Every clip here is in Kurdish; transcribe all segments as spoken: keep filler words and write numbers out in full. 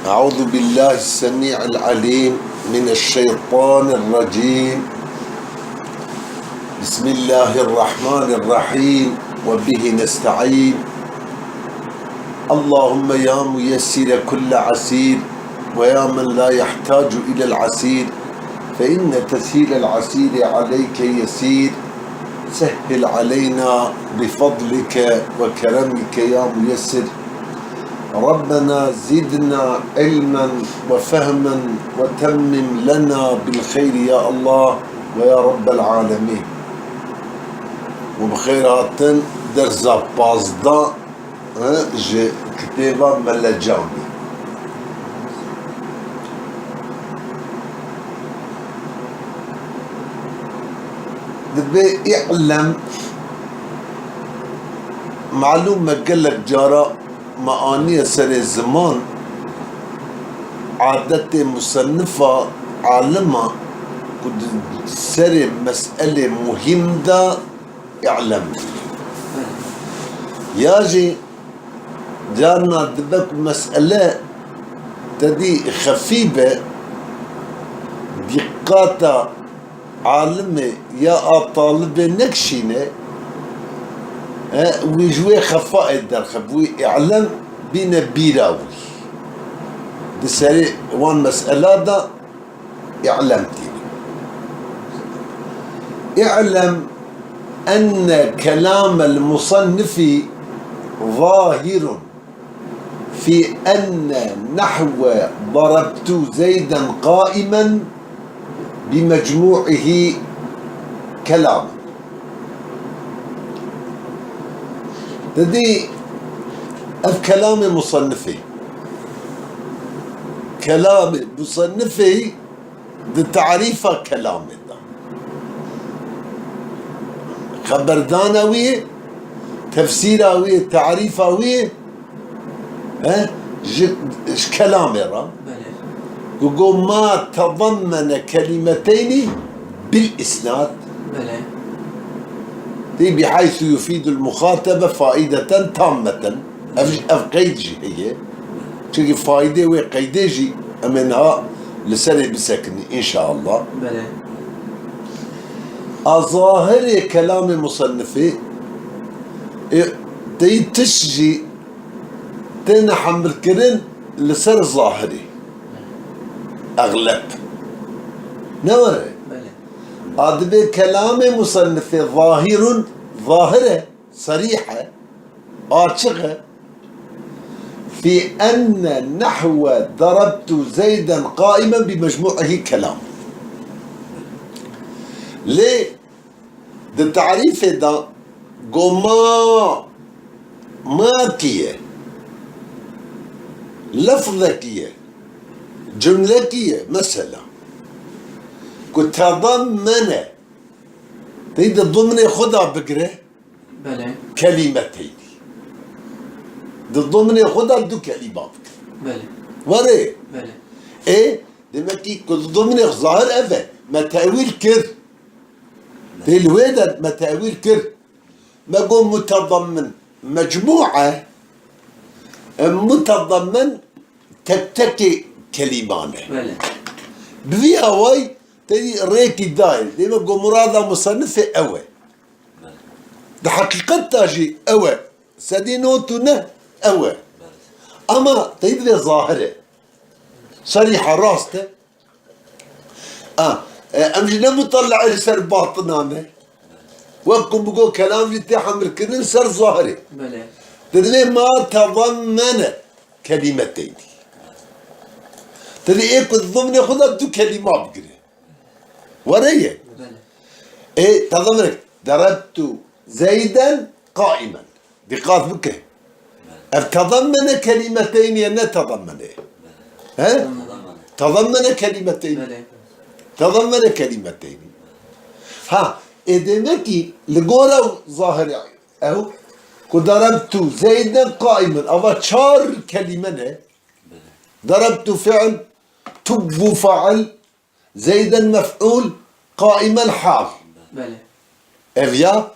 أعوذ بالله السميع العليم من الشيطان الرجيم. بسم الله الرحمن الرحيم. وبه نستعين. اللهم يا ميسر كل عسير، ويا من لا يحتاج إلى العسير، فإن تسهيل العسير عليك يسير. سهل علينا بفضلك وكرمك يا ميسر. ربنا زدنا علما وفهما وتمم لنا بالخير يا الله ويا رب العالمين. وبخير هاتن درس بازدان. He, ji kitêba Melecanî. Dibê î'lem, malûm e, gelek cara me aniye serê ziman, adetê musennifa, alima ku di serê meselê muhîm de î'lem. Ya jî carna dibe ku mesele tedî xefî be, dîqata alimê ya a talibê nekişîne, e, wî ji wê xefayê derxe, bi wî î'lem bîne bîra wî. Di serê wan mesela de اعلم tînin. اعلم أن كلام المصنف ظاهر في أن نحو ضربت زيدا قائما بمجموعه كلام. Didî ev kelamê musennifê. Kelamê musennifê di tarîfa kelamê de. Xeberdana wî, tefsîra wî, tarîfa wî, he, ji, ji kelamê re. Belê. Ku got, "Ma tedammene kelimeteyni bil isnad." Belê. Tî bihaysu yufidul muxatebe faideten tammeten. Ev, ev qeyd jî heye. Çunkî faîdê wê qeydê jî em ê niha li serê bisekinin, înşeallah. Belê. A zahirê kelamê musennifê, ê, teyî tişt jî têne hemilkirin li ser zahirê. Exleb. Ne were? Belê. A dibê kelamê musennifê zahirun, zahir e, serîh e, açiq e. في أن نحو ضربت زيدا قائما بمجموعه كلام. Lê di tarîfê de got ma, ma kî ye? Lefzekî ye? Cumlekî ye? Mesela. Ku tedammene. Tey di dimnê xwe de bigire. Belê. Kelimeteynî. Di dimnê xwe de du kelîma bikir. Belê. Were. Belê. Ê, demek ki ku di dimnê xwe zahir ev e. Me tewîl kir. Belê. Tê li wê de me tewîl kir. Me got mutedammin. Mecmû e. E, mutedammin tek tekê kelîman e. Belê. Bi vî awayî te rêkî dayê. Demek got murada musennifê ew e. Di heqîqet de jî ew e. Sedî nod û neh ew e. Ama teyîd vê zahir e. Serîh e, rast e. A, e, em jî ne mutele'ê li ser batina ne. Wek ku min got, kelam jî tê hemilkirin ser zahirê. Belê. Te divê ma tedammene kelimeteynî. Te divê ê ku di dimnê xwe de du kelîma bigire. Were ye. Belê. Ê, tedammenek. Derebtu Zeyden qaimen. Dîqat bike. Ev tedemmene kelimeteynî ye, ne tedemmene. He? Tedemmene kelimeteynî. Belê. Tedemmene kelimeteynî. Ha, ê demek ki li gora zahirê ew, ku derebtu Zeyden qaimen. Ava çar kelîme ne. Derebtu fi'l, tubbu fa'il, Zeyden mef'ul, qaimen hal. Belê. Ev ya,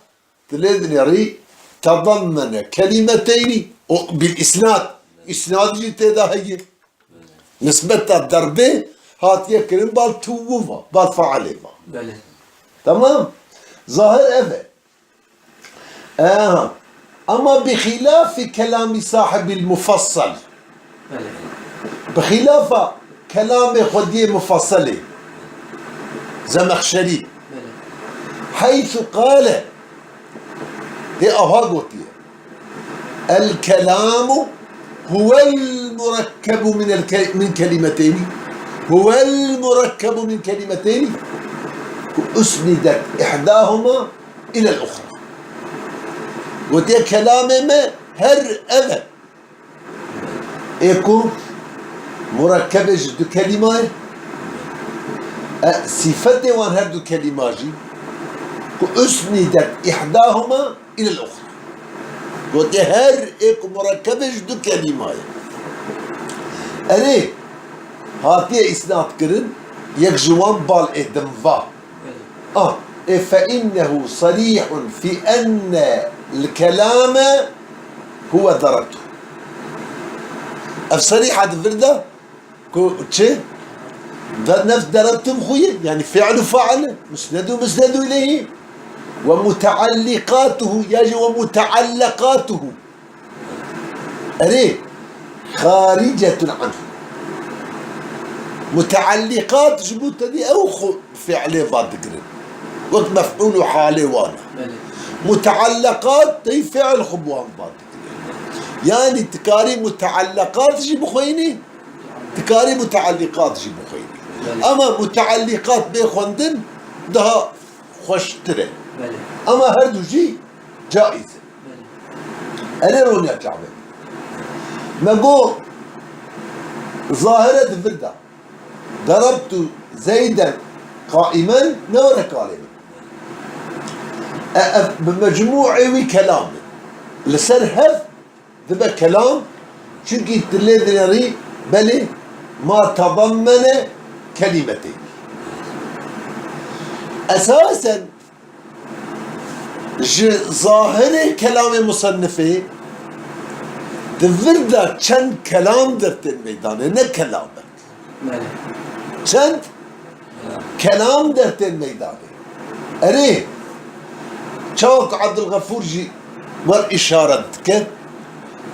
dilê dinêrî, tedammene kelimeteynî, o bil isnad. Isnad jî tê de heye. Nisbeta derbê hatiye kirin bal tuwiva, bal fealê va. Belê. Tamam? Zahir ev e. Aha. Ama bi xilafî kelamî sahibil mufassal. Belê. Bi xilafa kelamê xwediyê mufasselê. Zemexşerî. Belê. Heysu qale. Hê aha gotiye. El kelamu huvel murekkebu min el ke-, min kelimeteyni. Huvel murekkebu min kelimeteyni. Ku usnidet ihdahuma ilel uxra. Gotiye kelamê me her ev e. Ê ku murekkebê ji du kelîma ye. E, sîfetê wan her du kelîma jî. Ku usnidet ihdahuma ilel uxra. Gotiye her ê ku murekkebê ji du kelîma ye. Erê, hatiye îsnad kirin, yek ji wan bal ê din va. A, ê fe innehu sarîhun fî enne l kelame huwe darabtu. Ev sarîha di vir de ku çi? Da nefs darabtu bi xwe ye, yanî fi'l û fail, musned û musnedu ileyhî. Ve mutealliqatuhu, ya jî ve muteallaqatuhu. Erê, xaricetun anhu. Mutealliqat ji bo te dî ew xwe fiilê va digirin. Wek mef'ûl û halê wan e. Belê. Mutealliqat tey fiil xwe bi wan va digirin. Yanî tu karî mutealliqat jî bixwînî, tu karî mutealliqat jî bixwînî. Belê. Ama mutealliqat bê xwendin daha xweştir e. Belê. Ama her du jî caiz e. Belê. Erê roniya çavê. Me got, zahire di vir de. Darabtu Zeyden qaimen ne were kalê min. E, ev bi mecmûê wî kelam e. Li ser hev dibe kelam, çunkî tu lê dinêrî, belê ma tedammene kelîmeteyni. Esasen ji zahirê kelamê musennifê di vir de çend kelam dertên meydanê, ne kelamek. Belê. Çend kelam dertên meydanê. Erê, çawa ku Abdulgafûr jî wer îşaret dike,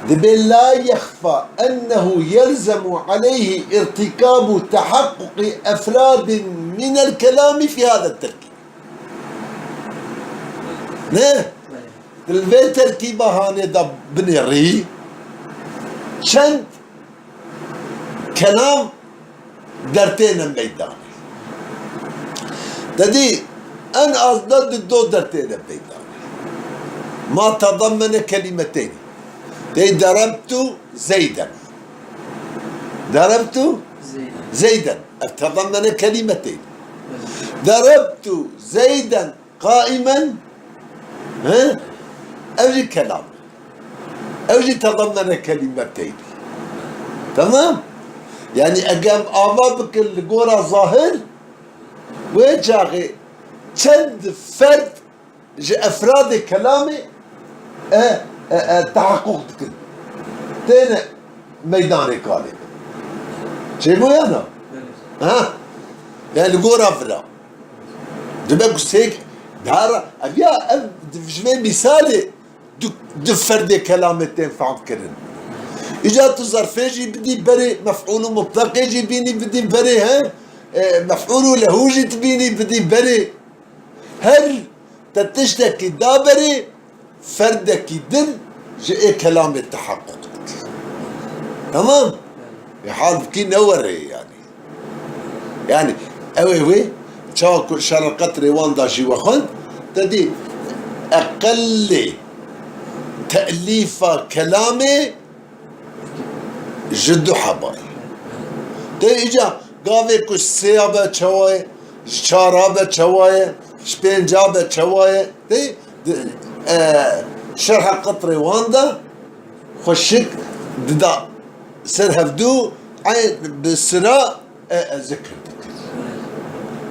dibê la yexfa ennehu yelzemu aleyhi irtikabu tehaqquqi efradin minel kelamî fî hada terkîb. Ne? Belê. Di vê terkîba hanê de binêrî çend kelam dertêne meydanê. Te dî en az de du do dertêne meydanê. Ma tedammene kelîmeteyni. Tey darabtu Zeyden. Darabtu Zeyden. Zeyden. Ev tedammene kelîmeteyni. Belê. Darabtu Zeyden qaimen, he? Ev jî kelam. Ev jî tedammene kelîmeteyni. Tamam? Yanî eger em ava bikin li gora zahir, wê çaxê çend ferd ji efradê kelamê, e, e, e, teheqquq dikin. Têne meydanê kalê. Çêbû ya na? Ha? Yani li gora vira. Dibe ku sêk, dara, ev ya, ev, di, ji vê mîsalê du, du ferdê kelamê tên fehm kirin. Îca tu zerfê jî bidî berê, mef'ûl û mutleqê jî bînî bidî berê, he? E, mef'ûl û lehu jî tu bînî bidî berê. Her te tiştekî da berê, ferdekî din ji ê kelamê teheqquq dike. Tamam? Ê halbikî ne were yani. Yani ew ê wê çawa ku şerh qetrê wan da jî we xwend, te dî eqelê te'lîfa kelamê ji du heba ye. Tê îca gavê ku ji sêya be çawa ye, ji çara be çawa ye, ji pênca be çawa ye. Tê di, e, şerha qetrê wan de xweşik dida ser hevdû, e, bi sira, e, e, zikir dikir.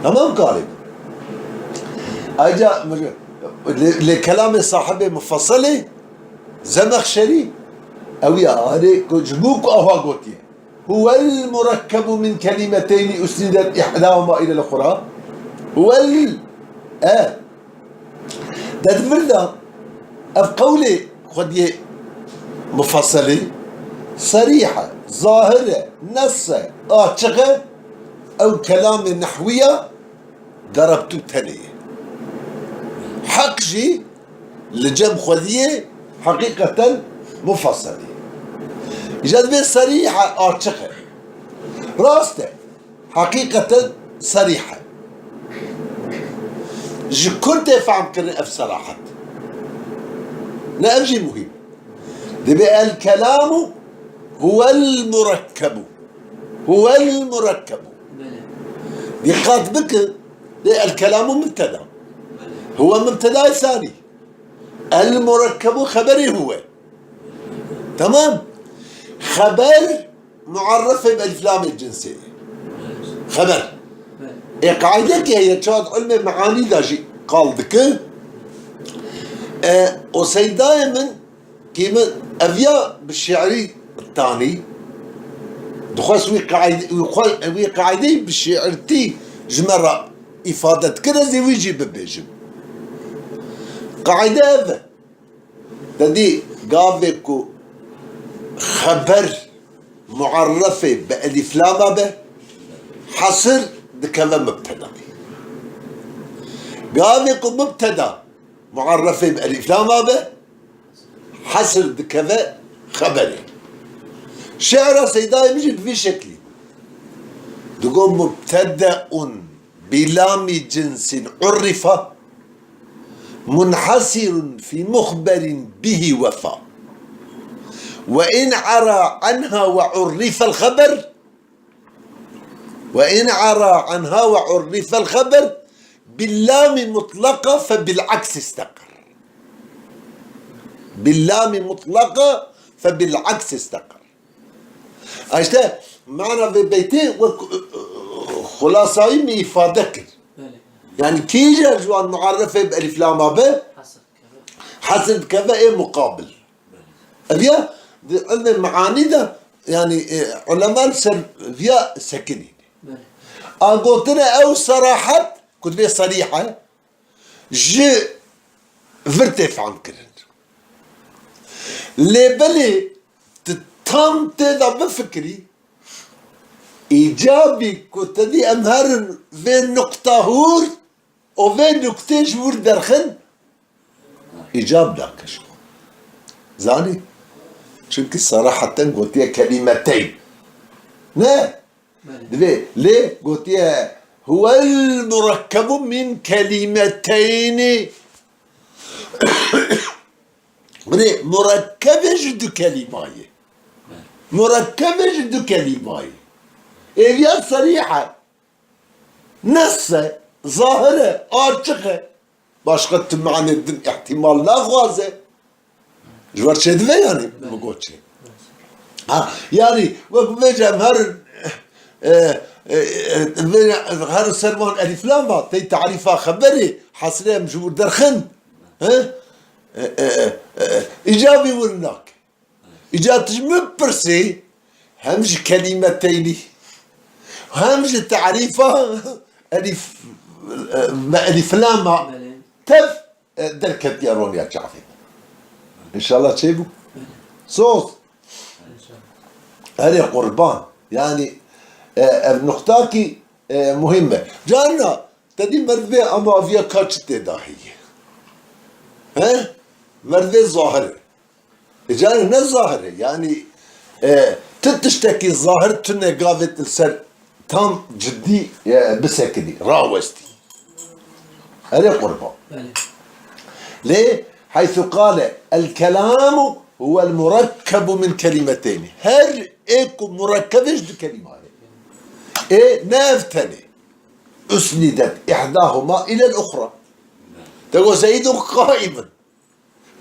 Tamam kalê. Ayrıca lê, lê kelamê sahibê mufasselê Zemexşerî, ew ya, erê, ku ji bo ku ewa gotiye. هو المركب من كلمتين أسندت إحداهما إلى الأخرى. هو ال-، e. Di vir de ev qewlê xwediyê mufasselê serîh e, zahir e, nes e, açiq e, ew kelamê nehwî ya darabtû tenê ye. Heq jî li cem xwediyê heqîqeten mufasselê. Îca divê serîh e, açiq e. Rast e. Heqîqeten serîh e. Ji ku tê fehmkirin ev serahet? Ne ev jî muhîm. Dibê el kelamu huwel murekkebu. Huwel murekkebu. Belê. Dîqat bikin, lê el kelamu mubteda. Belê. Huwe mubtedayê sanî. El murekkebu xeberê huwe. Tamam. Xeber muarrefê bi eliflamê cinsê. Xeber. Belê. Ê qaîdekî heye, çawa di ilmê meanî de jî qal dike. E, o seydayê min, kî min ev ya bi şiirî tanî, dixwest wî qaîde-, wî xwe-, wî qaîdeyî bi şiirtî ji me re îfade dikir, ez ê wî jî bibêjim. Qaîde ev e. Te dî gavê ku xeber muarrefê bi elîflama be, hesir dikeve mubtedayê. Gavê ku mubteda muarrefê bi elîflama be, hesir dikeve xeberê. Şi'ra Seydayê min jî bi vî şeklî. Digo, mubtedeun bilamî cinsin urrifa, munhasirun fî muxberin bihî wefa. Ve in ara anha ve urrifel xeber, ve in ara anha ve urrifel xeber, billami mutlaka fe bil aksi isteqer. Billami mutlaka fe bil aksi isteqer. Ha, işte, mana vê beytê wek, e, e, xulasayî min îfade kir. Belê. Yani kîja ji wan muarrefê bi elîflama be, hesir dikeve ê muqabil. Belê. Ev ya, di ilmê meanî de, yani, e, ulema li ser viya sekinî. Belê. A gotine ew serahet, ku divê serîh e, ji vir tê fehmkirin. Lê belê tu tam tê de bifikirî, îcabî ku te dî em herin vê nuqta hûr û vê nuqtê ji wir derxin, îcab dake ji xwe. Zanî? Çimkî seraheten gotiye kelîmeteyn. Ne? Belê. Divê, lê gotiye, "Huwel murekkebu min kelimeteynî." Binê, murekkebe ji du kelîmayê. Belê. Murekkebe ji du kelîmayê. Êviya serîh e. Nes e, zahir e, açiq e. Başqa tu manê din îhtîmal naxwaze. Ji wer çêdibe yani, min got çi? Ha, yani, wek bibêje em herin, e, e, e, bibêje em herin ser wan elîflama, tey tarîfa xeberê, hesrê em ji wir derxin. He? E, e, e, e, îcabî wir nake. Îca tu ji min pirsî, hem ji kelîmeteynî, hem ji tarîfa elîf-, e, me elîflama Belê. Tev, e, derketiye roniya çavê. Înşallah çêbû. Belê. Soz. Înşallah. Erê qurban. Yani, e, ev nuqtakî, e, muhîm e. Carna, te dî merdivê emaviya ka çi tê dahî ye? He? Merdivê zahir e. E, carê ne zahir e, yani, e, tu tiştekî zahir tune gavê tu li ser tam cidî, e, bisekinî, rawestî. Erê qurban. Belê. Lê, heysu qale, el kelamu huwel murekkebu min kelimeteynî. Her ê ku murekkeb e ji du kelîma ye. Ê ne ev tenê. Usnidet ihdahuma ilel uxra. Te got Zeydun qaimun.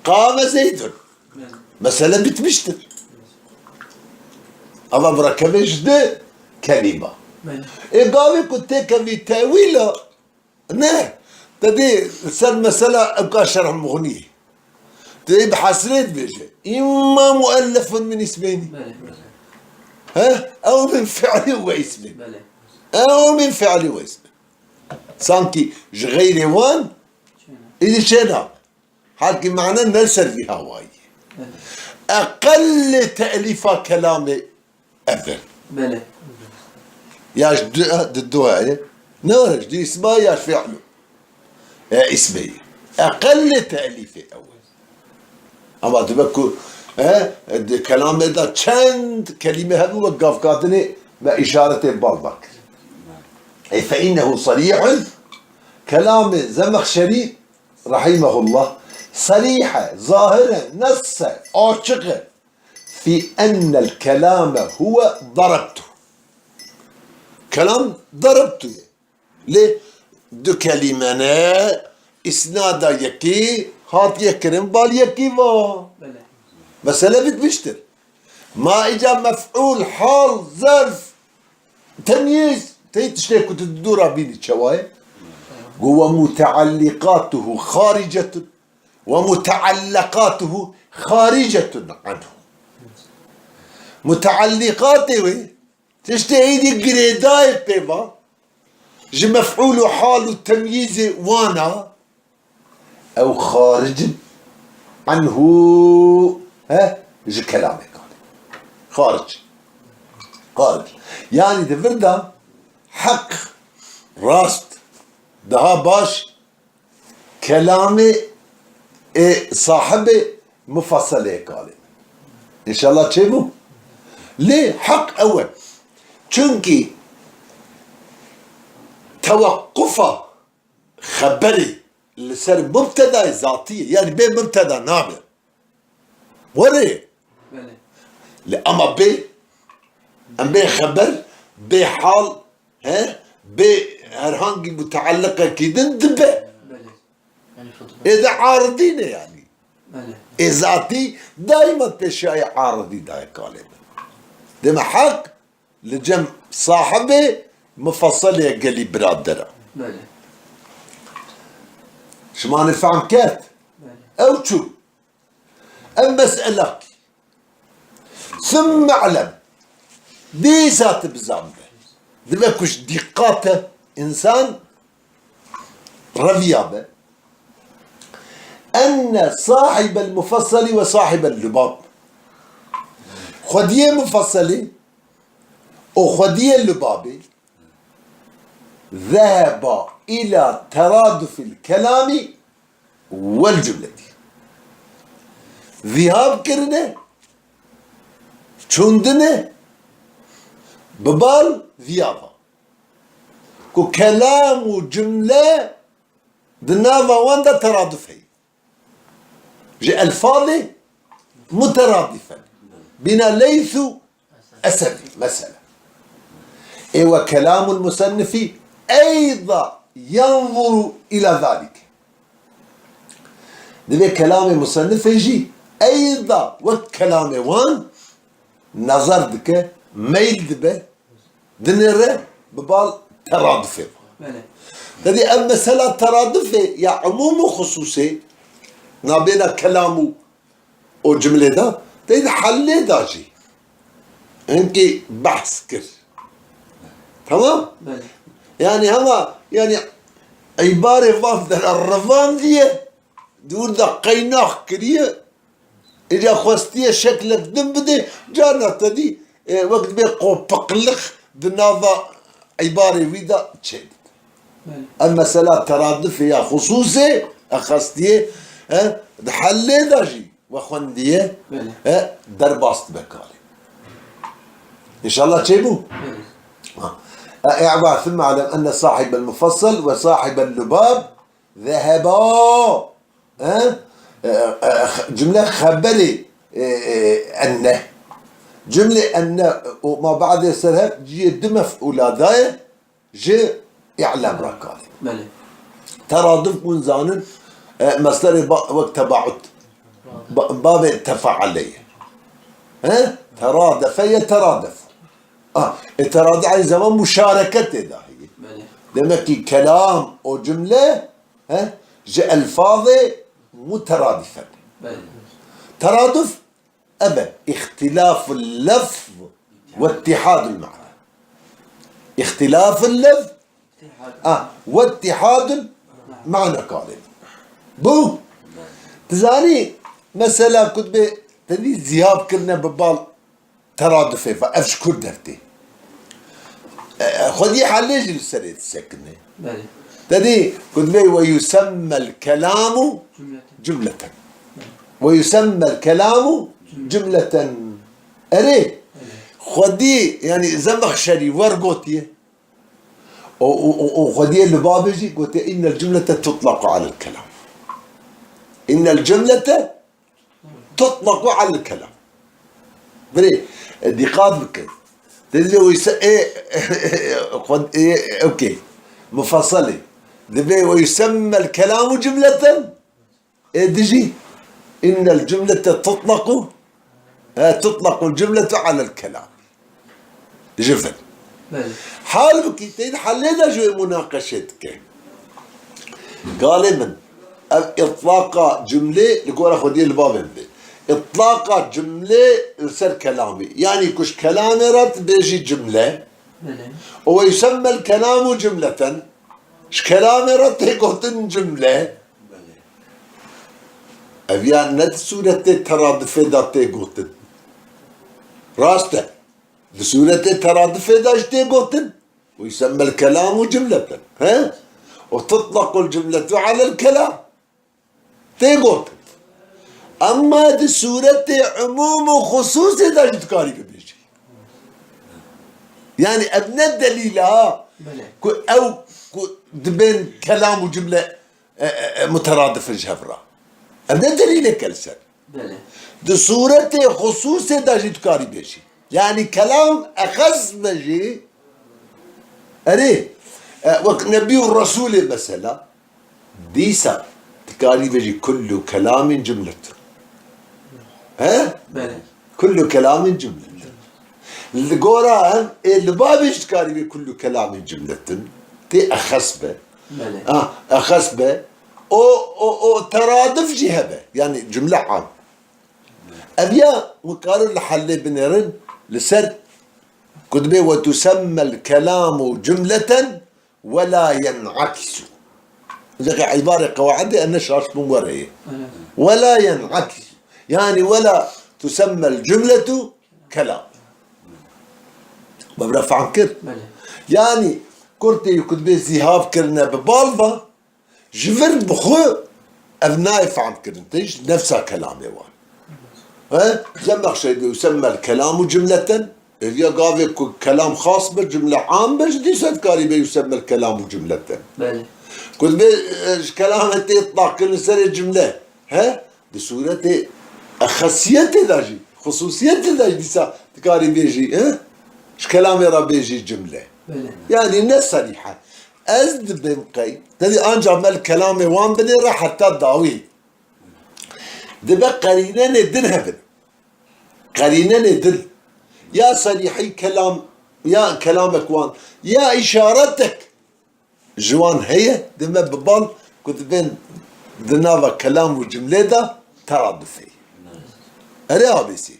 Qame Zeydun. Belê. Mesele bitmiştir. Ama murekkebe ji du kelîma. Belê. Ê gavê ku têkevî tewîla, ne. Te dê ser mesela ewka şerh Muxnî. Te dê bi hesrê dibêje. Îmma muellefun min îsmeynî. Belê, belê. He? Ew min fi'lî û ismî. Belê. Ew min fi'lî û ismî. Sankî ji xeyrê wan îdî çê nabe. Halkî mane ne ser vî hawayî. Belê. Eqelê te'lîfa kelamê ev e. Belê. Ya ji du, di dua ye. Ne were ji du isma ya ji fi'lu. E, ismê ye. Eqelê te'lîfê ew e. Ama dibe ku, e, di kelamê de çend kelîme hebû wek gavkadinê me îşaretê bal bal kir. E, fe innehu sarîhun, kelamê Zemexşerî rahîmehullah, sarîh e, zahir e, ness e, açiq e. Fî ennel kelame huwe darabtu. Kelam darabtu ye. Lê du kelîme ne, îsnada yekî hatiye kirin bal yekî va. Belê. Mesele bitmiştir. Ma îca mef'ûl, hal, zerf, temyîz, tey tiştê ku tu di dû re bînî çawa ye? Got, "Ve mutealliqatuhu xaricetun, ve muteallaqatuhu xaricetun anhu." Mutealliqatê wê, tiştê êdî girêdayê pê va, ji mef'ûl û hal û temyîzê wana, ew xaric in anhu, he, ji kelamê kalê. Xaric. Xaric. Yanî di vir de heq, rast, daha baş kelamê, e, sahibê mufasselê kalê. Înşallah çêbû. Lê heq ew e. Çunkî tewekkufa xeberê li ser mubtedayê zatî ye. Yanî bê mubteda nabe. Were. Belê. Lê ama bê, em bê xeber, bê hal, he, bê herhangî mutealliqekî din dibe. Belê. Ê de aridî ne yanî. Belê. Ê zatî daîma pêşiyayê aridî dayê kalê min. Deme heq li cem sahibê mufasselê gelî biradera. Belê. Şima ne fehm kerd? Belê. Ew çû. Ev mesele. Sümme alem. Dîsa tu bizanbe. Dibe ku ji dîqate însan reviya be. Enne sahibel mufasselî ve sahibel lubab. Xwediyê mufasselî û xwediyê lubabê zeheba ila teradufil kelamî wel cumletî. Zîhab kirine, çûndine, bi bal viya va. Ku kelam û cumle di nava wan de teraduf heye. Ji elfazê muteradifen. Bîna Leyth û Esedî, mesela. Ê we kelamul musennifî eyda yanzuru ila zalik. Divê kelamê musennifê jî eyda wek kelamê wan nazar dike, meyl dibe, dinêre bi bal teradufê. Belê. Tedî ev mesela teradufê ya umûm û xusûsê nabêna kelam û û cumlê de, tey di hellê de jî hinkî behs kir. Tamam? Belê. Yani hema, yani îbarê van dera revandiye, di wir de qeynax kiriye, îca xwestiye şeklek din bide, carna te dî, e, wek dibê qopiqliq di nava îbarê wî de çêdibin. Belê. Ev mesela teradufê ya xusûsê, e, xestiyê, e, di hellê de jî we xwendiye, Belê. e, derbas dibe kalê. Înşallah çêbû? Belê. Ha. E, e, ve thumme alem enne sahibel mufassel ve sahibel lubab zeheba. He? E, e, cumle xeberê, e, e, enne. Cumle enne, û ma ba'dê ser hev cihê du mef'ûla daye, ji i'lam re kalê. Belê. Teraduf hûn zanin, e, mesderê ba-, wek tebaut. Ba-, babê tefaale ye. He? Teradefe ye teradef. Ah, e, terade aynı zaman muşareketê de heye. Belê. Demek ki kelam û cumle, he, ji elfazê muteradifen. Belê. Teraduf, evet, ihtilaful lefz واتحاد المعنى. اختلاف اللفظ, ah, واتحاد المعنى kalê. Bû. Dizanî, mesela ku dibê te dî zîhab kirine bi bal teradufê ve, ev ji kur dertê. E, e, xwediyê helê jî li serê disekine. Belê. Te dî ku dibê ويسمى الكلام جملة. جملة. ويسمى الكلام جملة. Erê, xwedî, yanî Zemexşerî wer gotiye. O, o, o, o xwediyê li babê jî gotiye, إن الجملة تطلق على الكلام. إن الجملة تطلق على الكلام. Birê, e, dîqat bikin. Dizê wî se-, ê, xwed-, ê, okey. Mufasselê. Dibê ويسمى الكلام جملة. Ê dijî, إن الجملة تطلق, e, تطلق الجملة على الكلام. Ji vir. Belê. Halbukî tê di helê de ji wê munaqeşê dike. Galê min, ev îtlaqa cumlê li gora xwediyê li bavên bê. Îtlaqa cumlê li ser kelamê. Yanî ku ji kelamê re tu bêjî cumle. Belê. ويسمى الكلام جملة. Ji kelamê re tê gotin cumle. Belê. Ev ya ne di sûretê teradifê de tê gotin. Rast e. Di sûretê teradifê de jî tê gotin. ويسمى الكلام جملة. He? وتطلق الجملة على الكلام. Tê gotin. Emma di sûretê umûm û xusûsê de jî dikarî bibêjî. Yani ev ne delîl e ha. Belê. Ku ew ku dibên kelam û cumle, e, e, e, muteradif in ji hev re. Ev ne delîlek e li ser. Belê. Di sûretê xusûsê de jî dikarî bêjî. Yani kelam exes be jî. Erê, e, wek nebî û resûlê mesela. Dîsa dikarî bêjî kullu kelamîn cumletun. He? Belê. Kullu kelamîn cumletun. Li gora em ê li babê jî dikarî bê kullu kelamîn cumletun. Tê exes be. Belê. Ah, exes be. O, o, o teradif jî hebe. Yani cumle am. Ev ya hûn karin li helê binêrin li ser ku dibê وتسمى الكلام جملة ولا ينعكس. Lêxe îbarê qewaidê ene şaş bûn were ye. Evet. ولا ينعكس. Yani ولا تسمى الجملة كلام. Me bira fehm kir? Belê. Yani kurtê ku dibê zîhav kirine bi bal ve, ji vir bi xwe ev nayê fehm kirin. Tê ji nefsa kelamê wan. He? Zemexşerî dibê وسمى الكلام جملة. Ev ya gavê ku kelam xas be, cumle am be, ji dîsa dikarî bê وسمى الكلام جملة. Belê. Ku dibê, e, ji kelamê tê îtlaq kirin li serê cumle. He? Di sûretê exesiyetê de jî, xusûsiyetê de jî dîsa dikarî bêjî, he? Ji kelamê re bêjî cumle. Belê. Yani ne serîh e. Ez dibêm qey. Tevî ancak me li kelamê wan binêre heta dawî. Dibe qerînenê din hebin. Qerînenê din. Ya serîhî kelam, ya kelamek wan, ya îşaretek ji wan heye, dime bi bal ku dibên di nava kelam û cumlê de teradufê. Erê abêsî.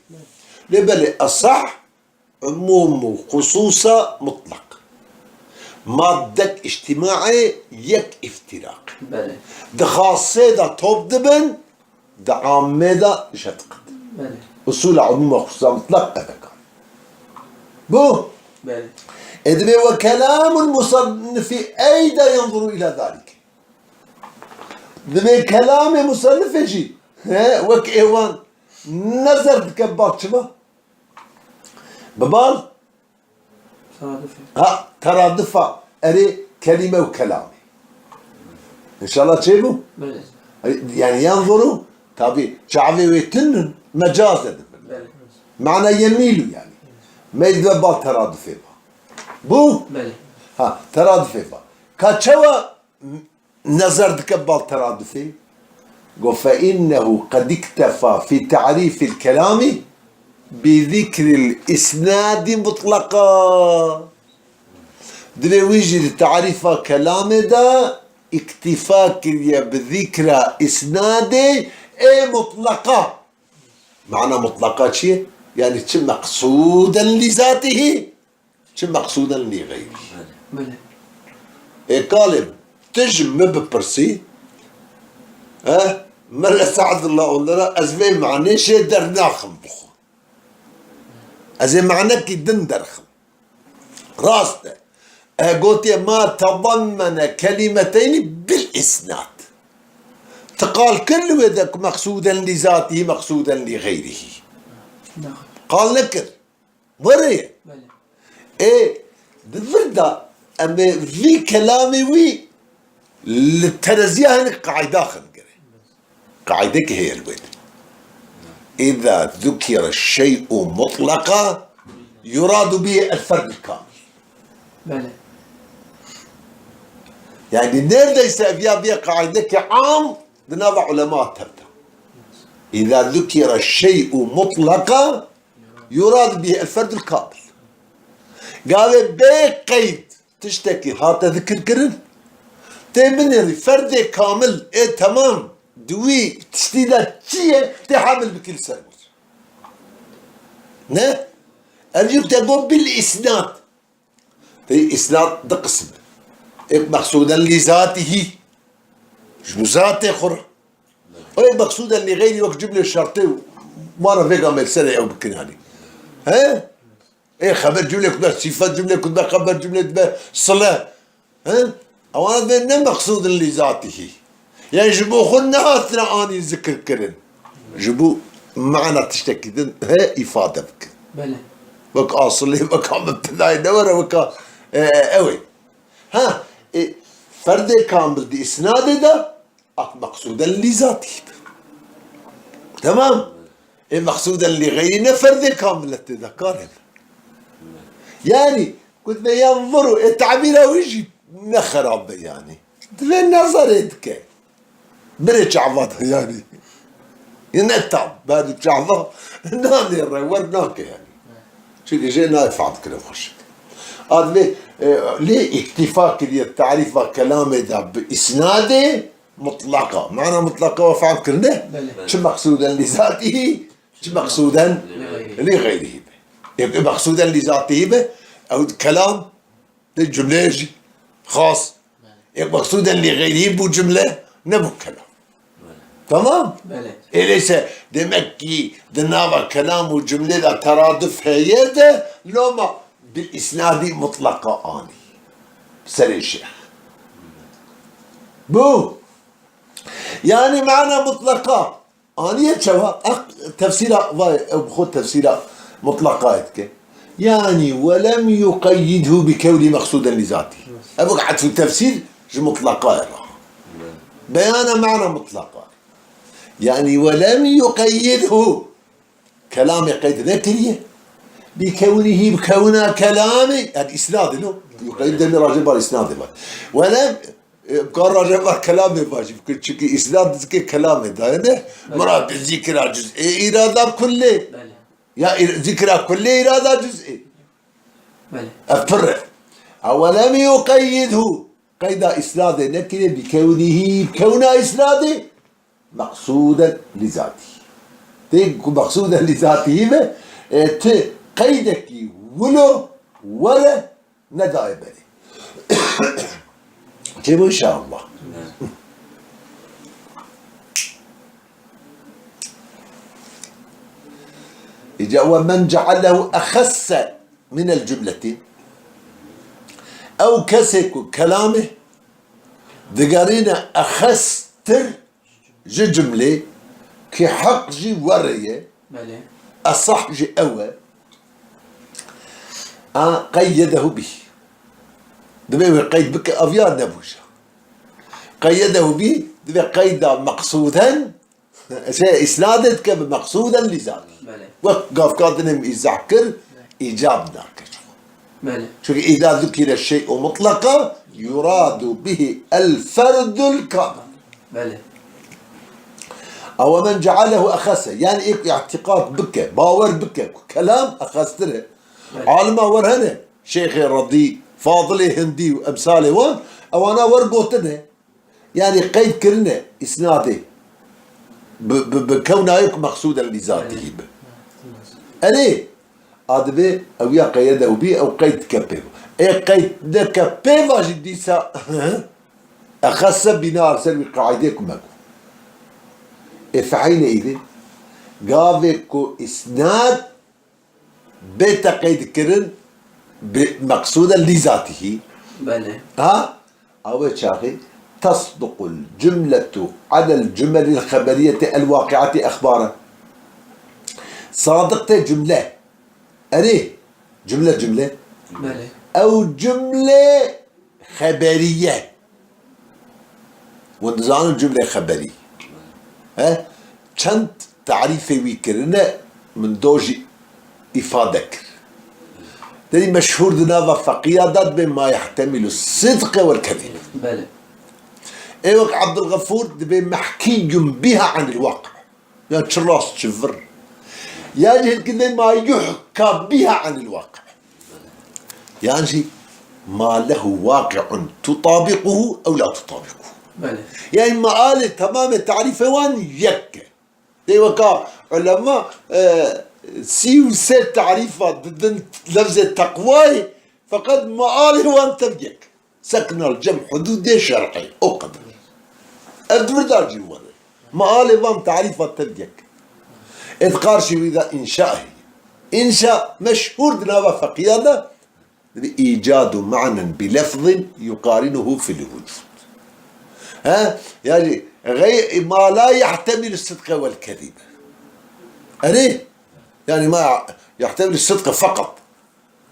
Lê belê esah, umûm û xusûsa mutlaq. Maddek îctimaê yek îftiraq. Belê. Di xasê de top dibin, di amê de jetiqit. Belê. Usûla umûma xusûsa mutlaq ev e. Bû? Belê. Ê dibê وكلام المصنف أيضا ينظر إلى ذلك. Dibê kelamê musennifê jî, he, wek êwan nezer dike bi bal çima? Bi bal? Teradufê. Ha, teradufa erê kelîme û kelamê. Înşallah çêbû? Belê. Yani yanzuru, tabi çavê wê tinin, mecaz e dibin. Belê. Mana yemîlu yani. Me dibe bal teradufê ba. Bû? Belê. Ha, teradufê ba. Ka çewa nezer dike bal teradufê? Go, فإنه قد اكتفى في تعريف الكلام بذكر الإسناد مطلقا. Divê wî jî di tarîfa kelamê de îktîfa kiriye bi zîkra îsnadê ê mutleqa. Mana mutleqa çi ye? Yani çi meqsûden lî zatihî, çi meqsûden lî xeyrî. Belê. Ê kalê, tu ji min bipirsî, he? Mele Se'dullah onlara ez vê manê şê dernaxim bixwe. Ez ê manekî din derxim. Rast e. E, gotiye, "Ma tedammene kelimeteynî bil isnad." Ti qal kir li wê de ku meqsûden lî zatihî, meqsûden lî xeyrihî. Qal nekir. Were ye. Belê. Ê, di vir de em ê vî kelamê wî li tereziya hinek qaîda xin gere. Qaîdekî heye li wê de. Îza zukire şey'u mutlaqa yuradu bihi el ferdul kamil. Belê. Yani neredeyse ev ya biye qaîdekî am di nava ulema tevda. Îza zukire şey'u mutlaqa yurad bihi el ferdul kamil. Gavê bê qeyd tiştekî hate zikirkirin, tê binêrî ferdê kamil, ê temam, di wî tiştî de çi ye, tê hamil bikî li ser wir. Ne? Ev yek te got bil isnad. Tê isnad di qisim e. Êk meqsûden lî zatihî. Ji bo zatê xwe re. Ew ê meqsûden lî xeyrî wek cumlê şertê û wana vêga me li serê ew bikin yanî. He? Ê xeber cumlê ku be sîfet, cumlê ku be xeber, cumlê dibe sile. He? Ewana divê ne meqsûdin lî zatihî. Yani ji bo xwe nehatine anî zikir kirin. Ji bo mana tiştekî din he îfade bikin. Belê. Wek asilê, weka mibtedayê ne were, weka, e, ew ê. Ha, e, ferdê kamil di îsnadê de Ak meqsûden lî zatî be. Temam. Ê meqsûden lî xeyrî ne ferdê kamil e tê de karê be. Yani, ku divê yan vir û ê tabîra wî jî ne xerab be yani. Divê nezerê dike. Birê çava de yani. Ya ne tam, berdî çava nanê re, wer nake yani. Çünkü jê nayê fam kirin xweşik. A divê, e, lê îktîfa kiriye tarîfa kelamê de bi îsnadê, Mutlaqa. Mana mutlaqa we fehm kirine? Belê. Çi meqsûden lî zatî, çi meqsûden Lî xeyrî. Lî xeyrî be. Yek meqsûden lî zatî be, ew kelam de cumleyê jî xas. Belê. Yek meqsûden lî xeyrî bû cumle, nebû kelam. Belê. Tamam? Belê. Öyleyse demek ki di nava kelam û cumlê de teraduf heye de loma bil isnadî mutlaqa anî. Serê şêx. Bu. Yani mana mutlaqa. Aniye çawa? Ak-, tefsira vay, ew bi xwe tefsira mutlaqa dike. Yani, "Ve lem yuqeyyidhu bi kewni meqsuden li zati." Ev wek atfu tefsir ji mutlaqa re. Beyana mana mutlaqa. Yani, "Ve lem yuqeyyidhu." Kelamê qeyd nekiriye. Bi kewnihi, bi kewna kelamê, yani isnadê lo. Yuqeyd demê raje bar isnadê var. Wele, e, kar raje bar kelamê var. Çünkü isnad dizikê kelamê dayene. Belê. Murad bi zikra cüz'ê, irada kullê. Belê. Ya ir-, zikra kullê, irada cüz'ê. Belê. Ev pirre. Ew lem yuqeyyidhu. Qeyda isnadê nekiriye bi kewnihi, bi kewna isnadê. Meqsûden lî zatî. Tê ku meqsûden lî zatî be, e, ti qeydekî wilo were nedaye berê. Çêbû inşallah. Îca we men cealehu exesse minel cumleti. Ew kesê ku kelamê digerîne exestir ji cumlê ki heq jî were ye, Belê. Esah jî ew e. A qeyyedehu bî. Divê wê qeyd bike, ev ya nebû jî. Qeyyedehu bî, divê qeyda meqsûden, şey, îsnadê dike bi meqsûden lîzan. Belê. Wek gavka din em îzah kir, îcab nake. Belê. Çünkü îza zukire şey'u mutlaka yuradu bihi el ferdul kamil. Belê. Ew men cealehu exese. Yani êk îtiqad bike, bawer bike ku kelam exestir e. Belê. Alima wer hene, Şeyxê Redî, Fadilê Hindî û emsalê wan, ewana wer gotine. Yani qeyd kirine îsnadê. Bi, bi, bi kewnayê ku meqsûden lî zatî be. Erê, a dibê ew ya qeyede û bî, ew qeyd dike pê. Ê qeyd neke pê va jî dîsa exese bîna ser wî qaîdê ku me got. Ê fehîne îdî, gavê ku îsnad bête qeydkirin bi meqsûde lîzatihî. Belê. Ha? Ew çaxî تصدق الجملة على الجمل الخبرية الواقعة أخبارا. Sadiq tê cumle. Erê, cumle, cumle. Belê. Ew cumle xeberiye. Hûn dizanin cumle xeberî. He? Çend tarîfê wî kirine, min do jî îfade kir. Derî meşhûr di nava feqiya de dibê ma yehtemilu sidqe wel kezîbe. Belê. Ê wek Abdulgafûr dibê mehkîyun biha anil waqi. Ya çi rast çi vir. Ya jî hilkinde ma yuhka biha anil waqi. Yan jî ma lehu waqi'un tutabiquhu ew la tutabiquhu. Belê. Yani maalê tamamê tarîfê wan yek e. Dê weka ulema, e, sî û sê tarîfa didin lefzê teqwayê, feqet maalê wan tev yek. Seknal cem hududê şer'î. O kadar. Ev di vir de jî were. Maalê van tarîfa tev yek. Ê di qarşî wî de înşa heye. Înşa meşhûr di nava feqiya de, dibê îcadu ma'nen bi lefzin yuqarinuhu fil wucud. He? Yani gay-, ma la yahtemil sidqe wel kezîbe. Erê? Yani ma yahtemil sidqe feqet.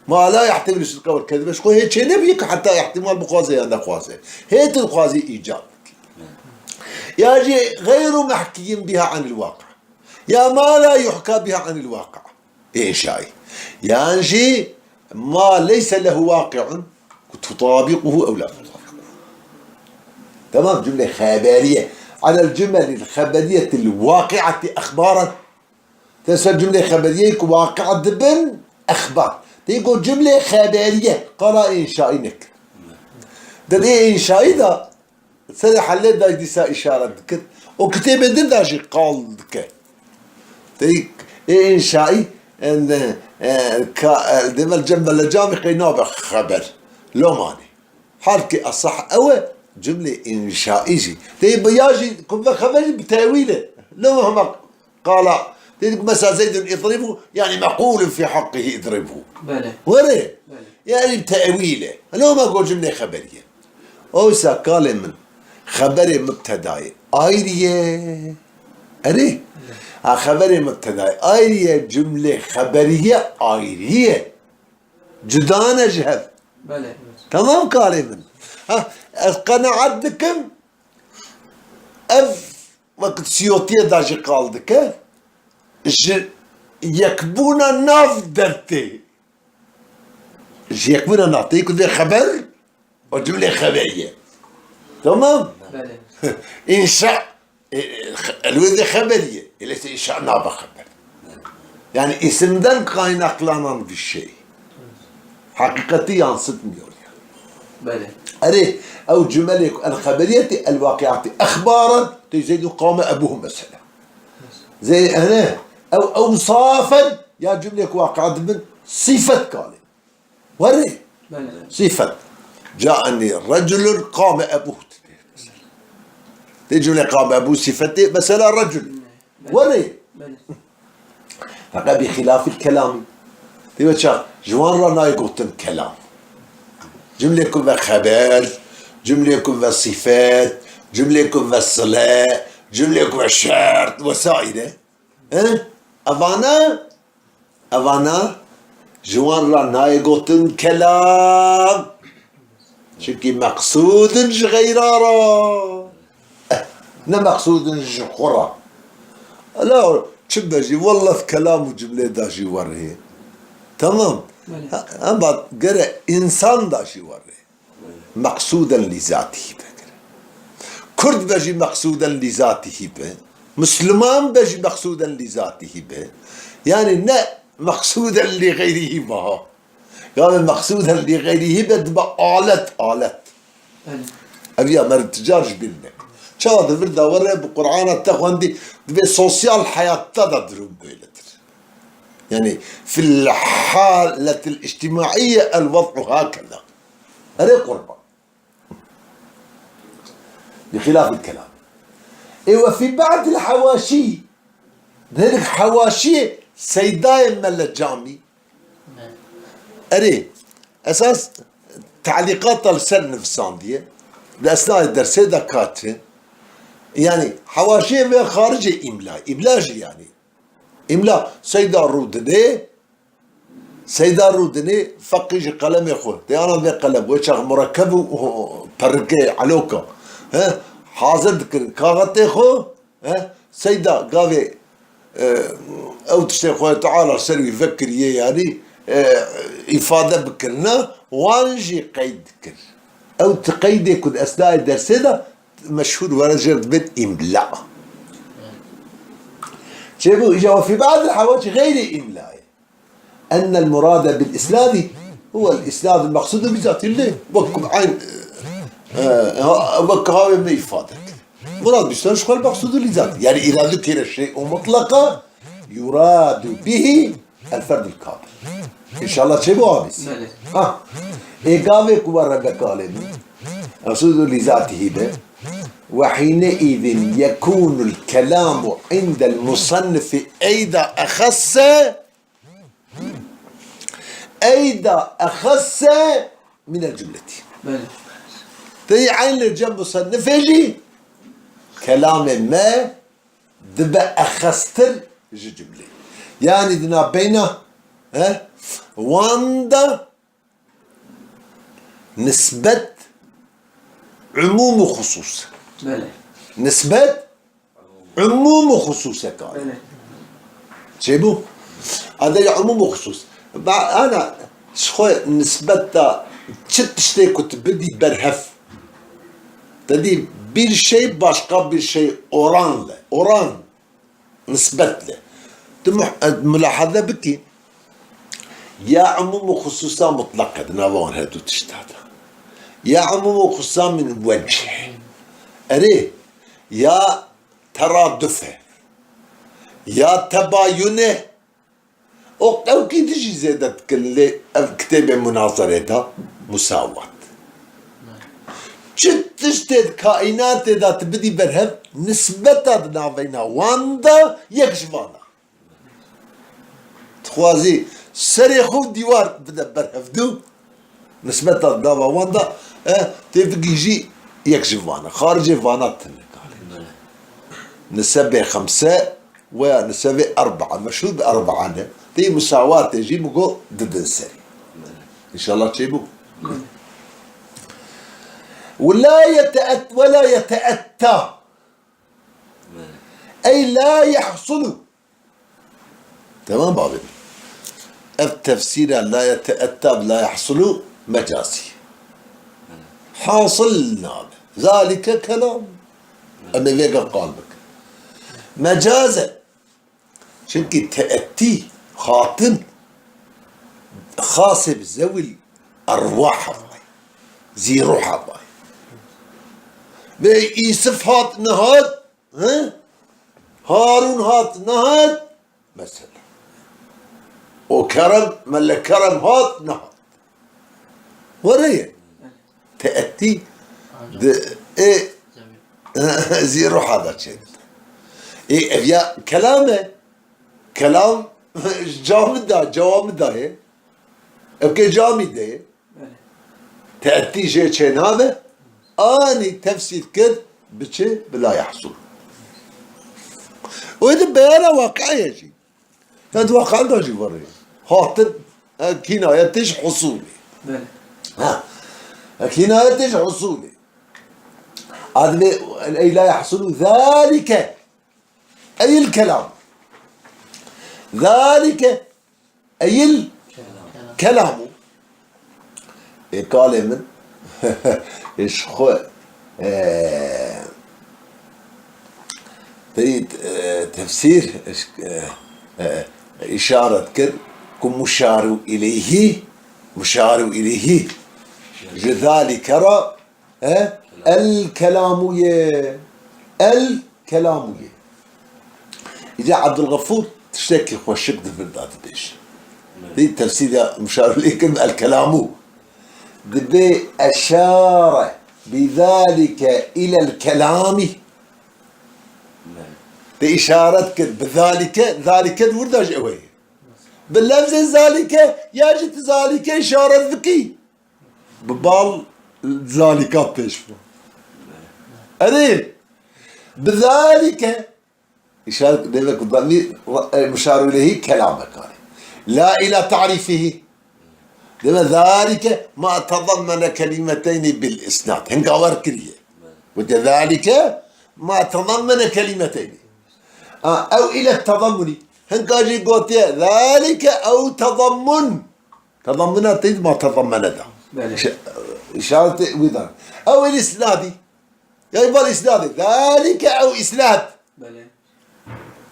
Ma la yahtemil sidqa wel kezîbe. Ji xwe hê çê nebî ki heta îhtîmal bixwaze ya nexwaze. Hê tu dixwazî îcad bikî. Ya jî xeyru mehkîyin biha anil waqi. Ya ma la yuhka biha anil waqi. Înşaî. Yan jî ma leyse lehu waqi'un tutabiquhu ew la tutabiquhu. Tamam, cumle xeberiye. Alel cumelil xeberiyetil waqi'ati exbaran. Te ser cumlê xeberiyê ku waqi dibin, exbar. Tê ku cumlê xeberiye, qala înşaî nek. Di ê înşaî de serê helê de dîsa îşaret dikir. O kitêbê din de jî qal dike. Tê ê înşaî, en, e, ka, e, devel cem bele camî qey nabe xeber. Lomanê. Halkê esah ew e, cumlê înşaî jî. Tê bi ya jî ku ve xeber jî bi tewîl e. Loma hema Qala. Dedik mesela Zeydun idribu, yani mequlun fi haqqihi idribu. Belê. Were. Belê. Yani tevîl e. Loma go cumlê xeberiye. Oysa kalê min, xeberê mubtedayê ayrı ye. Erê? Ha, xeberê mubtedayê ayrı ye, cumlê xeberiye ayrı ye. Cuda ne ji hev. Belê. Tamam kalê min. Ha, ez qenaet dikim, ev wekî Siyotiyê de jî qal dike, ji yekbûna nav dertê. Ji yekbûna nav tê ku dê xeber, o cumlê xeberî ye. Tamam? Belê. Înşa, e, e, elwê dê xeberî ye. Elê înşa nabe xeber. Yani isimden kaynaklanan bir şey. Hakikati yansıtmıyor yani. Belê. Erê, ew cumelê ku el xeberiyeti el waqiati exbaran, tê Zeydun qame ebuhu mesela. Zey-, ene, ew ewsafen ya cumlê ku waqia dibin, sifet kalê. Were. Belê. Sifet. Caeni reculun qame ebuhu. Tê cumlê qame ebuhu sifetê, mesela recul. Were. Belê. Feqet bi xilafil kelamî. Dê we çax, ji wan re nayê gotin kelam. Cumlê ku ve xeber, cumlê ku ve sifet, cumlê ku ve sile, cumlê ku ve şert, wesaîre. He? Evana, evana ji wan re nayê gotin kelam. Çimkî meqsûdin ji xeyra re. Eh, ne meqsûdin ji xwe re. Ela çi be jî, welleh kelam û cumlê de jî werê. Tamam. Belê. Ha, ema gere însan de jî werê. Meqsûden lî zatî be gere. Kurd be jî meqsûden lî zatî be. Misliman be jî meqsûden lî zatî be. Yani ne meqsûden lî xeyrî be ha. Gavê meqsûden lî xeyrî hî be dibe alet, alet. Belê. Ev ya meriv ticar ji bîr ne. Çawa di vir de were bi Qur'ana te xwendî, dibê sosyal heyatta da durum böyledir. Yani, fil haletil ictimaiye el vez'u hakeza. Erê qurban. Bi xilafil kelam. Ê we fî ba'dil hewaşî, di hinek hewaşiyê Seydayê Mele Camî. Erê, esas telîqata li ser nivisandiye, di esnayê dersê de katin. Yani, hewaşiyê ve xaricê îmla. Îmla jî yani. Îmla, Seyda Rûdinê, Seyda Rûdinê feqî ji qelemê xwe, tê ana vê qelem, wê çax murekkeb û, û perrikê eloka, he, hazir dikirin. Kaxetê xwe, he, Seyda gavê, e, ew tiştê Xwedê Teala ser wî vekiriye, yanî, e, îfade bikirine, wan jî qeyd dikir. Ew ti qeydê ku di esnayê dersê de meşhûr were jê re dibên îmla. Çêbû, îja we fî ba'dil hewaşî xeyrê îmlayê. Ennel murade bil isnadi huwel isnadul meqsudu bizatî lê. Wek ku eyn, e, e, wek havê me îfade kir. Murad bîstan ji xwe meqsudu lî zatî. Yani îradu kêre şey o mutlaqa yuradu bihi el ferdul kamil. İnşallah çêbû abîs. Belê. Ha. Ê gavê ku we re vekalê min. Meqsudu lî zatî be. Ve hîne îzin yekûnul kelâmu indel musannifi eyda exesse Eyda exesse minel cumleti. Belê. Teyî eyn li cem musennifê jî kelamê me dibe exestir ji cumlê. Yani di navbeyna, he, wan de nisbet umûm û xusûs. Belê. Nisbet Umûm û xusûsek a. Belê. Çêbû? Adê ya umûm û xusûs. Ba-, ana, ji xwe nisbeta çi tiştê ku tu bidî berhev. Te dî bir şey başka bir şey oranle. Oran, nisbetle. Tu muh-, mulahaze bikî, ya umûm û xusûsa mutlaq e di nava wan her du tişta de. Ya umûm û xusûsa min wecih. Erê, ya teraduf e, ya tebayun e, o qewkî dijî zêde dikin lê ev kitêbê munazerê de musawat. Çi tiştê di kaînatê de tu bidî berhev, nisbeta di naveyna wan de yek ji van e. Dixwazî serê xwe û dîwar bide ber hevdu, nisbeta dava wan de, e, tê bigihîjî yek ji van e. Xaricê vana tune kare. Nisebê xemse weya nisebê erbaa, meşhûr bi erbaa ne. Tê musawatê jî min got didin serî. Înşallah çêbû. Ve la yeteet-, ve la yeteetta. Ey la yehsulu. Temam abi. Ev tefsîra la yeteetta bi la yehsulu mecazî. Hasıl nabe. Zalike kelam. Em ê vêga qal bikin. Mecaz e. Çimkî teettî hatin xasê bi zewil erwaha vay. Zî ruha vay. Vê Îsif hat nehat. He? Harûn hat, nehat? Mesela. O Kerem, Mele Kerem hat, nehat? Were ye. Teettî di, ê, zî ruha da çêdike. Ê, ev ya kelam e. Kelam camî da, cewamî da ye. Ev ke camî de ye. Teettî jê çênabe, anî tefsîr kir, biçe bi la yehsul. Wê di beyana waqi'ê jî. Ya di waqi'an da jî verê. Hatin, e, kînayetê ji husûlê. Belê. Ha. E, kînayetê ji husûlê. Adibê, ey la yehsulu zalike. Eyl kelam. Zalike. Eyl kelamu. Ê kalê min, ê ji xwe, e, teyî, e, tefsîr, e, e, îşaret kir ku muşaru ileyhî, muşaru ileyhî ji zalike re E? El kelamu ye. El kelamu ye. Îca Abdulgafur Tiştekî xweşik di vir de dibêje. Dî tefsîra Muşarûlê kim el kelamû. Dibê eşare bi zalike ilel kelamî. Tê îşaret kir bi zalike, zalike di wir de jî ew heye. Bi lefzê zalike, ya jî tu zalike îşaret bikî. Bi bal zalika pêş bû. Erê, bi zalike, îşaret deve ku dannî, e, muşaru ileyhî kelamek anî. La ila ta'rîfihî. Deve zalike ma tedammene kelimeteynî bil isnad. Hinga wer kiriye. Gotiye zalike ma tedammene kelimeteynî. A, ew ile tedammunî. Hinga jî gotiye zalike ew tedammun. Tedammuna teyîd ma tedammene da. Belê. Şe-, işareti wî da. Ew el isnadî. Yani val isnadî. Zalike ew isnad. Belê.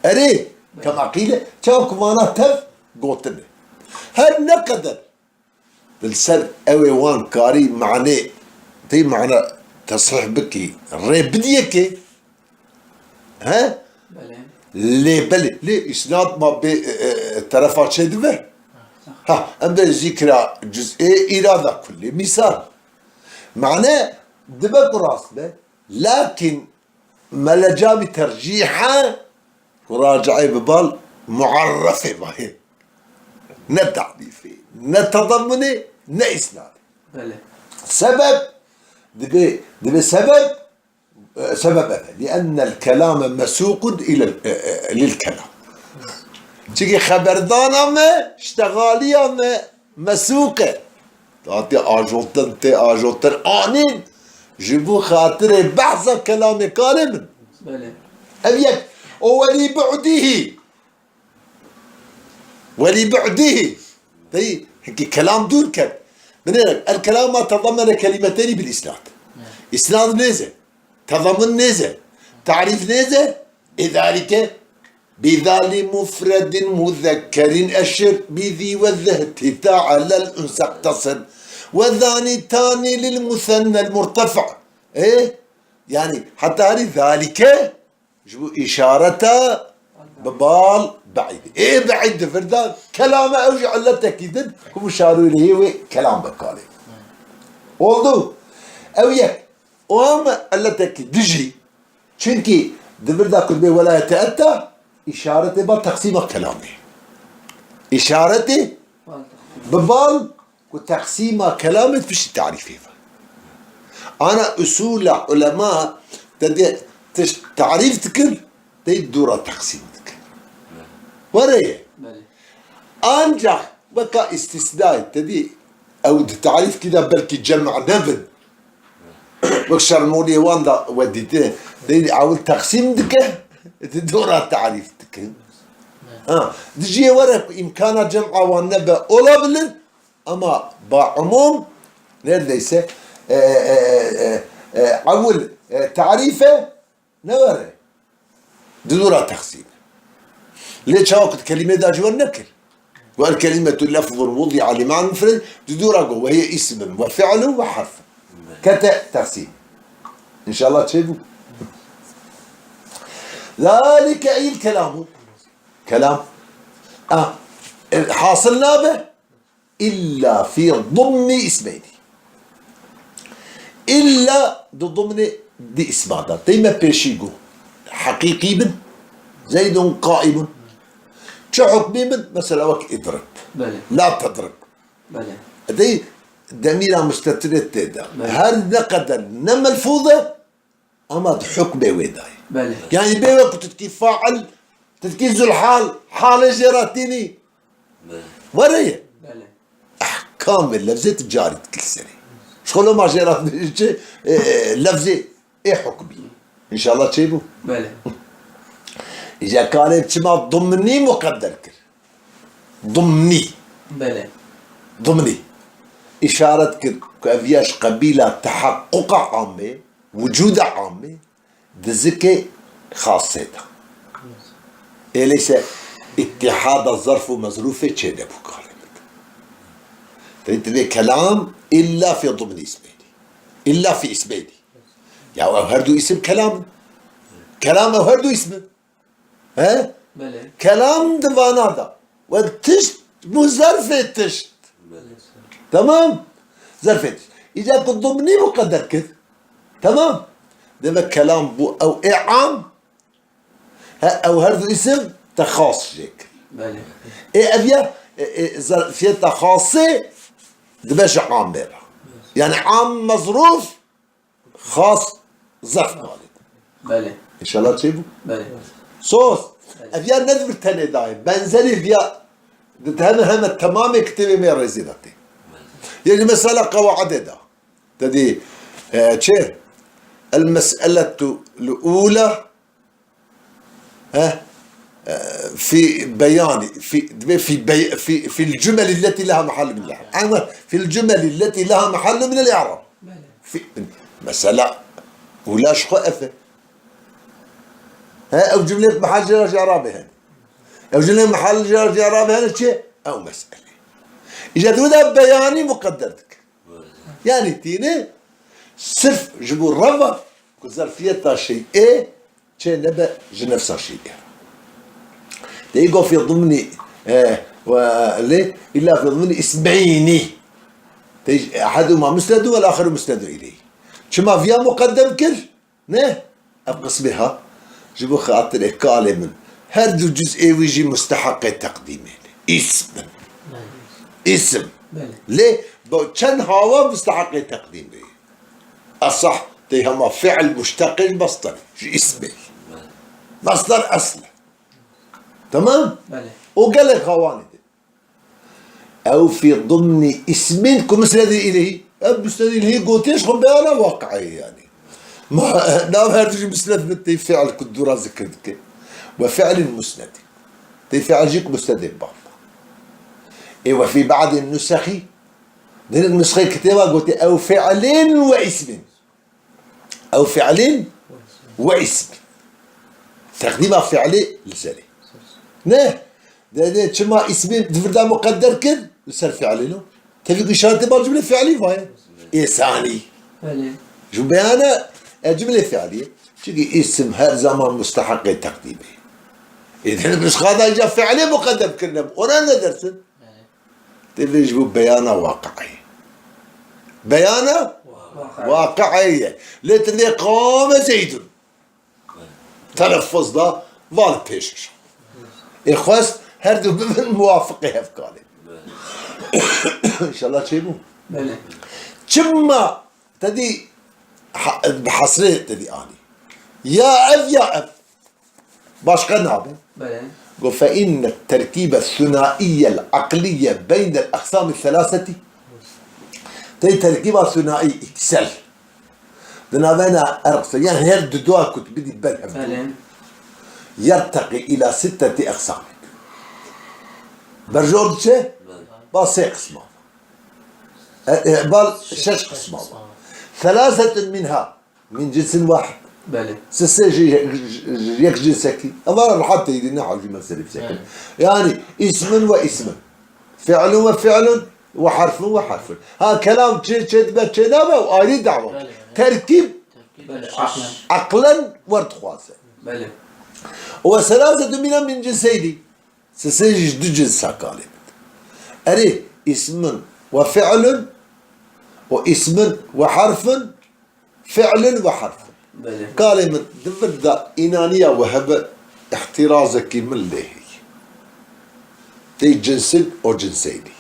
Erê, Belê. Kema qîle, çawa ku mana tev gotine. Her ne qeder li ser ew ê wan karî manê, tey mana tesih bikî, rê bidiyekê, He? Belê. Lê belê, lê îsnad ma bê, e, e, terefa çê dibe. Ha, em bê zikra cüz'ê, îrada kullî. Misal. Mane dibe ku rast be. Lakin meleca bi tercîhe ku raci'ê bi bal muarrefê bayê. Ne ta'rîfê, ne tedammunê, ne îsnadê. Belê. Sebep dibe, dibe sebep E, sebep ev e. Li'ennel kelame mesûqun ile, e, e, lil kelam. Çimkî xeberdana me, ştexaliya me mesûq e. Hatiye ajotin, tê ajotin anîn ji bo xatirê behsa kelamê kalê min. Belê. Ev yek. O welî bu'dîhî. Welî bu'dîhî. Tey, hinkî kelam dûr ket. Binêre, el kelam ma tedamene kelimetenî bil isnad. Isnad nêze. Tedamun nêze. Tarîf nêze. Ê zalike. Bi zali mufredin muzekkerin eşir. Bi zi ve zehti ta'alel unsektasir. Ve zani tani lil musennel murtefa. E? Yani, hatta herî zalike. Ji bo îşareta bi bal be'îd. Ê be'îd di vir de kelame ew jî illetekî din ku muşarûleyê wê kelam bekarê. Oldu. Ew yek. O em illetekî dijî. Çimkî di vir de ku dibê welayete etta, îşaretê bal teqsîma kelamê. Îşaretê bi bal Ku teqsîma kelamê piştî tarîfê ve. Ana usûla ulema te dê tişt tarîf dikir, tey dûra teqsîm dikir. Were ye. Belê. Ancak weka îstîsnayê te dî ew di tarîfkî de belkî cem nebin. Wek şermoliyê wan da we dîtine. Tey ewil teqsîm dike, di dûra tarîf dike. Ha, dijiyê were ku îmkana cem'a wan nebe olabilir. Ama ba umum, neredeyse, e, e, e, e, e, ewil, e, tarîfe ne were. Di dûra teqsîm. Lê çawa ku di kelimê de ji wer nekir. Vel kelimetu lefzun wudi'a li ma'na mufred, di dûra got, ve hiye ismun ve fi'lun ve harfun. Kete teqsîm. İnşallah çêbû. Zalike eyl kelamu. Kelam. Ah, e, hasıl nabe. İlla fi zımni ismeyni. İlla di zımni di isma de. Tey me pêşî got. Heqîqî bin. Zeydun qaimun. Çi hukmî bin? Mesela wek idrib. Belê. La tedrib. Belê. Tey demîra mustetirê tê de. Belê. Her ne qeder ne melfûz e, Ama di hukmê wê de ye. Belê. Yani bê we ku tu dikî fail, tu dikî zulhal, halê jê re tînî. Belê. Were ye. Belê. Ehkamê lefzê tu carî dikî li serê. Ji xwe loma jê re çi, e, e, lefzê ê hukmî. İnşallah çêbû. Belê. Îca kalê çima dumnî muqedder kir. Dumnî. Belê. Dumnî. Îşaret kir ku ev ya ji qebîla tehaqquqa amê, Wucûda amê di zikê xasê de. Ê leyse îttihada zerf û mezrûfê çênebû kalê min. Tey divê kelam illa fî dimnî îsmeynî. Illa fî îsmeynî. Ya ew her du îsim kelam in. Kelam ew her du îsim in. He? Belê. Kelam di vana da. Wek tişt bû zerfê tişt. Belê. Tamam? Zerfê tişt. Îca ku dimnî muqedder kir. Tamam? Demek kelam bû ew ê am. He, ew her du îsim te xas jê kir. Belê. Ê ev ya, e, e, zerfiyeta xasê dibe ji amê re. Yani am mezrûf, xas zerf kalê. Belê. Înşallah çêbû. Belê. Sos. Belê. Ev ya ne di vir tenê dayê. Benzerî viya di heme heme temamê kitêbê me rêzî de tê. Yê mesela qewaidê de. Te dî, e, çi? El mes'eletu l-ula, he? E, fi beyani, fi, dibê fi bey-, fi, fil cumeli leti leha mehallu min el-i'rab. Ama fil cumeli leti leha mehallu min el-i'rab. Belê. Fi, mesela, ula ji xwe ev e. He, ew cumleyek mehal jê re ji i'rabê hene. Ew cumleyek mehal jê re ji i'rabê hene çi? Ew mesele. Îca di wê de beyanî muqedder dike. Yani tîne sirf ji bo reva ku zerfiyeta şeyê çê nebe ji nefsa şeyê. Tê go fi dimnî, e, ve lê illa fi dimnî ismeynî. Tê eheduma musnedun vel axiru musnedun ileyh. Çima viya muqeddem kir? Ne? Ev qismê ha, ji bo xatirê kalê min, her du cuz'ê wî jî musteheqê teqdîmê ne. Îsm in. Belê. Îsm. Belê. Lê bo çend hawa musteheqê teqdîmê ye. Esah tê hema fi'l muşteqê ji mesderê, ji îsmê. Belê. Mesder esl e. Tamam? Belê. O gelek hawanê de. Ew fî dimnî îsmin ku musnedî îleyhî. Ev musnedî îleyhî gotiye ji xwe beyana waqi'ê yani. Ma, nav her du jî musned bin tê fi'l ku dûra zikir dike. Ve fi'lin musnedî. Tê fi'l jî ku musnedê bav. Ê ve fî ba'din nusexî. Dinik nusxê kitêba gotiye ew fi'lin ve îsmin. Ew fi'lin ve îsmin. Teqdîma fi'lê li serê. Ne? De, de, çima îsmê di vir de muqedder kir? Li ser fi'lê no. Tevî ku îşaretê bal cumlê fi'lî vaye. Ê sanî. Belê. Ji beyana, e, cumlê fi'lî ye. Çunkî îsim her zaman musteheqê teqdîmê. Ê, de, nusxada îca fi'lê muqedder kirine. Ona ne dersin? Belê. Tê vê ji bo beyana waqi'ê. Beyana waqi'ê ye. Lê tu vê qame Zeydun. Belê. Telefuz da, va li pêş. Ê xwest her du bibin muwafiqê hevkalê. Belê. Înşallah çêbû. Belê. Çima te dî ha-, bi hesrê te dî anî. Ya ev ya ev. Başka nabe. Belê. Go fe inne terkîbe thunaiye el-aqliye beynel aqsam el-thelaseti. Tey terkîba thunaî îksel. Di navbeyna erqse, yani her du dua ku tu bidî ber hev du. Belê. Yerteqî ila sitteti aqsam. Berjor diçe? Belê. Ba sê qisma. E, e, bal şeş qisma. Thelasetun minha. Min cinsin wahid. Belê. Sisê ji, ji, ji yek cinsekî. Eva rehat teyîdî ne hewcî meselê bisekin. Belê. Yani, ismin ve ismin. Fi'lun ve fi'lun ve harfun ve harfun. Ha, kelam çê, çê dibe, çê nabe, o ayrı dava. Belê, belê. Terkîb. Terkîb. Belê, aklen. Aklen werdixwaze. Belê. Ve selasetu mina min cinseyni. Sisê ji du cinsa kalê bit. Erê, ismin ve fi'lun, o ismin ve harfun, fi'lun ve harfun. Belê. Kalê min di vir de înaniya we hebe îhtîrazekî min lê heye. Tê cinsin o cinseynî.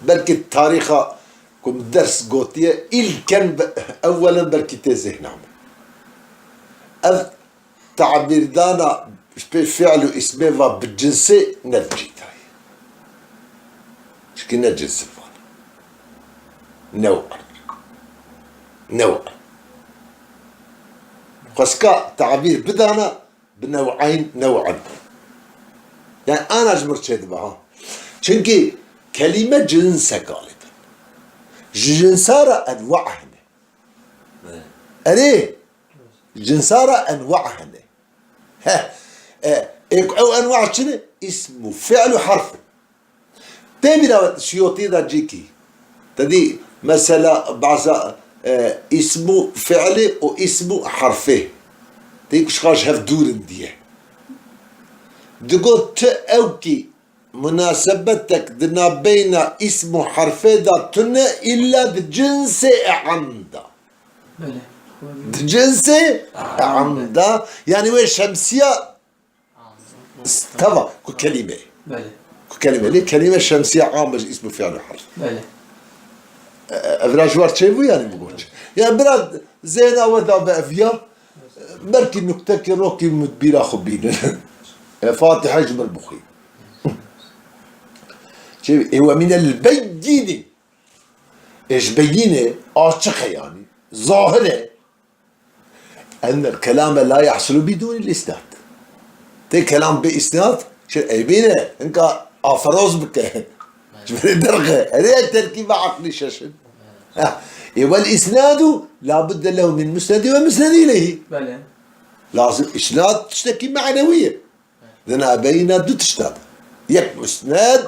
Belkî tarîxa ku min ders gotiye, îlken be-, ewwelen belkî tê zihna min. Ev tabîrdana ji pê fi'l û îsmê va bi cinsê ne bi cî dayê. Çikî ne cinsin vana. New'an. New'an. Xwestka tabîr bidana bi new'eyn, new'an. Yani ana ji mir çêdibe ha. Çimkî kelîme cinse kalê bin. Ji cinsa re enwa hene. Erê, cinsa re enwa hene. He, e, e, ew enwa çi ne? Îsm û fi'l û harf in. Tê bîra we Siyotî de cîkî. Te dî mesela baza, e, îsm û fi'lê û îsm û harfê. Tê ku ji xwe ji hev dûr in diye. Digot tu ewkî munasebetek di nabeyna îsm û herfê de tune îlla di cinsê e'am de. Belê. Di cinsê e'am de. Yani wê şemsiya teva ku kelîme. Belê. Ku kelîme lê kelîme şemsiya am ji îsm û fiil û herf. Belê. E, ev ra ji war çêbû yani bi goç. Ya bira zêna we da be ev ya. Belkî nuktekî rokî min bîra xwe bînin. E, Fatiha ji min bixwî. Çê, ê we mîne li beyînê. Ê ji beyînê açiq e yani. Zahir e. Ennel kelame la yahsulu bidûnil îsnad. Tê kelam bi îsnad, çi eybîne, hinka aferoz bike. Ji ber derxe, erê terkîba aqlî şeşin. Ha, ê wel îsnadu la budde lehu min musnedi ve musnedi ileyhi. Belê. Lazim îsnad tiştekî manewî ye. Di nabeyna du tişta de. Yek musned,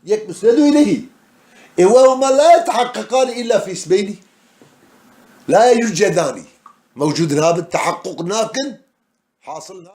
yek musnedu ileyhi. Ê we huma la yetehaqqeqani illa fi ismeyni. La yucedanî. Mewcud nabin, tehaqquk nakin, hasil